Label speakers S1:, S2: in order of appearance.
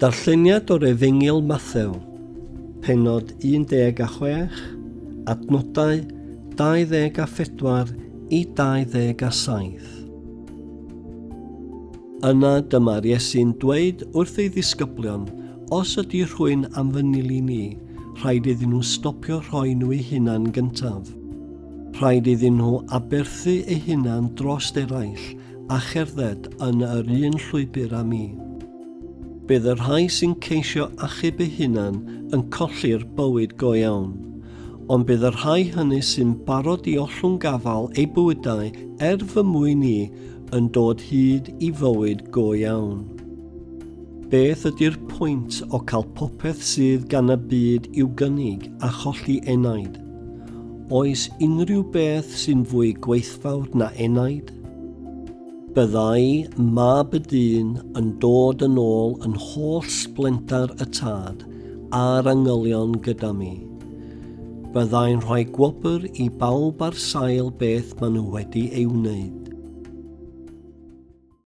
S1: Darlleniad o'r Efengyl Mathew, pennod 16, adnodau 24 i 27. Yna dyma'r Iesu'n dweud wrth ei ddisgyblion, os ydy rhywun am fy nilyn i, rhaid iddyn nhw stopio rhoi nhw eu hunan gyntaf. Rhaid iddyn nhw aberthu eu hunan dros eraill a cherdded yn yr un llwybr â mi. Bydd y rhai sy'n ceisio achub eu hunan yn colli'r bywyd go iawn, ond bydd y rhai hynny sy'n barod i ollwng gafael eu bywydau er fy mwyn i yn dod hyd i fywyd go iawn. Beth ydy'r pwynt o cael popeth sydd gan y byd i'w gynnig a cholli enaid? Oes unrhyw beth sy'n fwy gweithfawr na enaid? Byddai Mab y Dyn yn dod yn ôl yn holl sblendar y Tad a'r angylion gyda mi. Byddai'n rhoi gwobr i bawb ar sail beth maen nhw wedi ei wneud.